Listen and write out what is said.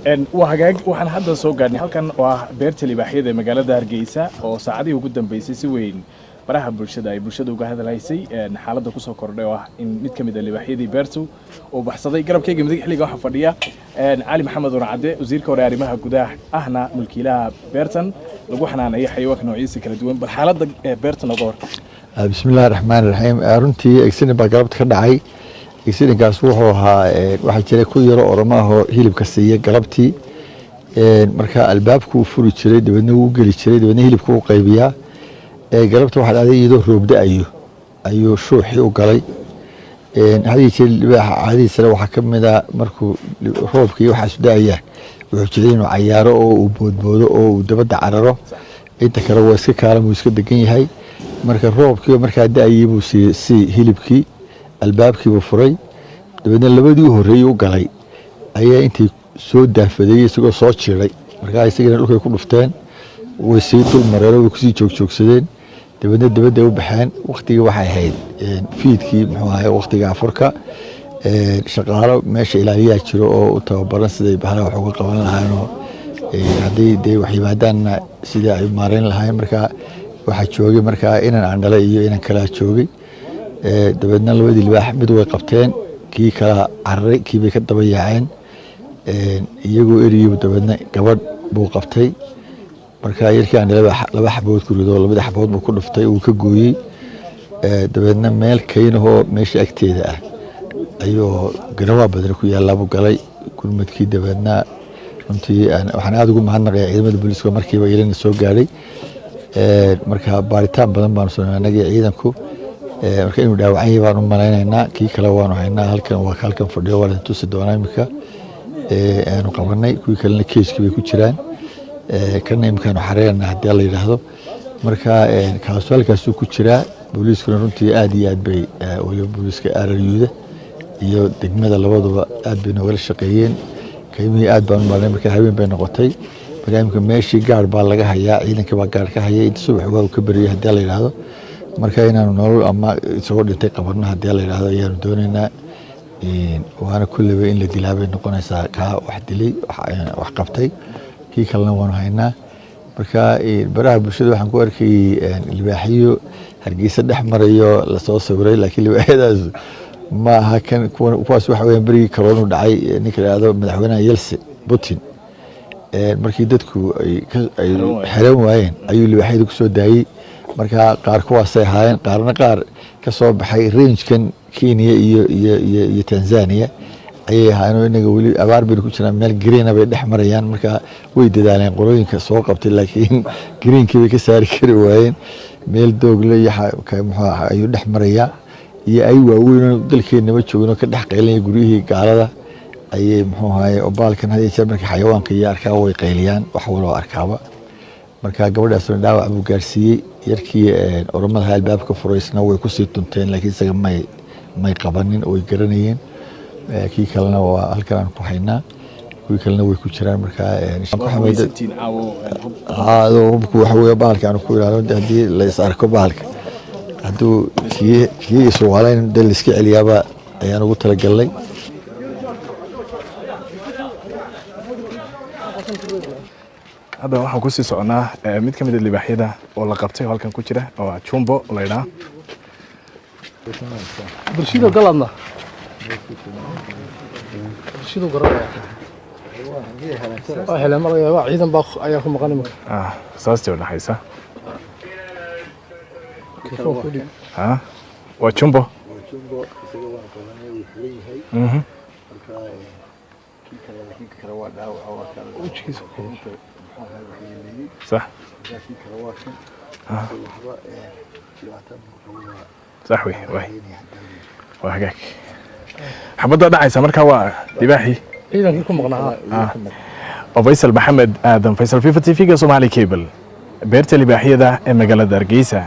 Waa hagaag. Waxaan hadda soo gaadhnay halkan oo ah beerta libaaxyada ee magaalada Hargeysa, oo saacadihii ugu dambeysay si weyn baraha bulshada ay bulshada uga hadalhaysay xaaladda kusoo kordhay oo ah in mid ka mid a libaaxyadii beertu uu baxsaday. Garabkayga midig xilliga waxaa fadhiya Cali Maxamed Warcadde, wasiirka hore arrimaha gudaha, ahna mulkiilaha beertan lagu xanaaneeyo xayawaanka noocyadiisa kala duwan. Bal xaaladda beerta nooga war. Bismillahi raxmaan raxiim. Runtii accident baa galabta ka dhacay. Accidentkaas wuxuu ahaa, waxaa jiray ku yaro Oromo ahoo hilibka siiya galabtii. Marka albaabku uu furi jiray, dabeedna wuu geli jiray, dabeedna hilibka u qaybiyaa. Galabta waxaa dhacday iyadoo roob da-ayo ayuu shuuxii u galay. Had iyo jeer libaaxa caadadiisana waxaa ka mid a markuu roobka iyo waxaasu da-ayaan, wuxuu jiray inuu cayaaro oo uu boodboodo oo uu dabadda cararo. Inta kale waa iska kaalam, uu iska degan yahay. Marka roobkii markaa da-ayey buu siiyey si hilibkii, albaabkiibuu furay, dabeedna labadii u horreeyey u galay ayaa intay soo daafadeeyey isagoo soo jiray. Markaa isagana dhulkay ku dhufteen, way sii dul mareen, way kusii joogjoogsadeen, dabeedna dabadday u baxeen. Waktigii waxay ahayd fiidkii, muxuu ahay, waktiga afurka. Shaqaalo meesha ilaaliyaa jiro oo u tababaran siday bahalaha wax uga qaban lahaayeenoo haddii dee wax yimaadaanna sidii ay maareyn lahaayeen. Marka waxaa joogay markaa inan aan dhalay iyo inan kalaa joogay. Dabeedna labadii libaax mid way qabteen, kii kala cararay, kii bay ka daba yaaceen iyagoo eriyibu, dabeedna gabadh buu qabtay. Marka yarkii aan dhalay baa laba xabood ku rido, labadii xabood buu ku dhuftay, uu ka gooyey. Dabeedna meel kaynahoo meesha agteeda ah ayuu garawaa badan ku yaallaa buu galay gurmadkii. Dabeedna runtii waxaan aada ugu mahadnaqayaa ciidamada booliiska, markiiba ilana soo gaadhay. Marka baaritaan badan baanu sameynay annagii ciidanku. Marka inuu dhaawacan yahay baan u malaynaynaa. Kii kale waanu haynaa, halkan waa ka halkan fadhiyo, waa la tusi doonaa iminka aanu qabanay. Kuwii kalena keeskii bay ku jiraan, kana iminkaanu xareerana haddii la yidhaahdo. Marka kaasu halkaasuu ku jiraa. Booliiskuna runtii aad iyo aad bay, weliba booliiska RRU-da iyo degmada labaduba aad bay noogala shaqeeyeen. Kaymihii aad baan u marnay, marka habeen bay noqotay. Marka iminka meeshii gaar baa laga hayaa, ciidanka baa gaar ka haya inta subax waa ka beriyay haddii la yidhaahdo. Marka inaanu nolol ama isagoo dhintay qabanno haddii la yidhaahdo ayaanu doonaynaa. Waana kulleyba in la dilaa bay noqonaysaa kaa wax dilay, wax qabtay. Kii kalena waanu haynaa. Marka baraha bulshada waxaan ku arkayay libaaxyo Hargeysa dhex marayo lasoo sawiray, laakiin libaaxyadaas ma aha kan. Kuwaas waxa weeyaan berigii karoonu dhacay, ninka la yidhaahdo madaxweynaha Yeltsin Putin, markii dadku ay xiran waayeen ayuu libaaxyada kusoo daayey. Marka qaar kuwaasay ahaayeen, qaarna qaar ka soo baxay rangekan Kenya iyo Tanzania ayay ahaayeen. Inaga weli abaar baynu ku jiraan, meel greena bay dhex marayaan. Marka way dadaaleen qolooyinka soo qabtay, laakiin greenkii bay ka saari kari waayeen. Meel doogle iyo muxuu ayuu dhex marayaa iyo ay waaweyn dalkeenama joogin ka dhex qaylinaya guryihii gaalada ayay, muxuu ahaye, baalkan had iyo jeer marka xayawaanka iyo arkaa way qayliyaan, wax waloo arkaaba. Marka gabadhaasna dhaawac buu gaarsiiyey. Yarkii Oromada albaabka furaysna way kusii tunteen, laakiin isaga may qabanin, way garanayeen. Kii kalena waa halkan aan ku haynaa, kuwii kalena way ku jiraan. Marka hubku waxa weeye bahalka aan ku ilaalin, haddii la is arko bahalka hadduu kii iswaalayn dee la iska celiyaaba ayaan ugu talagalnay. Hadda waxaan kusii soconaa mid ka mid a libaaxyada oo la qabtay oo halkan ku jira oo Jumbo la idhaa. Bulshada galadna bulshadu garanaya waa heleen malaya, waa ciidan baa ayaa ku maqan imika. Saastii u dhaxaysa. Ha, waa Jumbo. Jumbo isaga waan qabanay, wuu xiran yahay. Marka kii kale, laakiin kale waa dhaawac, waa kale wejigiisa. Sax. Kii kale waa kan waxba dhibaato ma qabo, waa Sax wey, way waa hagaag. Xabadda dhacaysa marka waa libaaxii ciidankii ku maqnaa. Oo Faysal Maxamed Aadan, Faysal FIFA, TV-ga Somali Cable, beerta libaaxyada ee magaalada Hargeysa.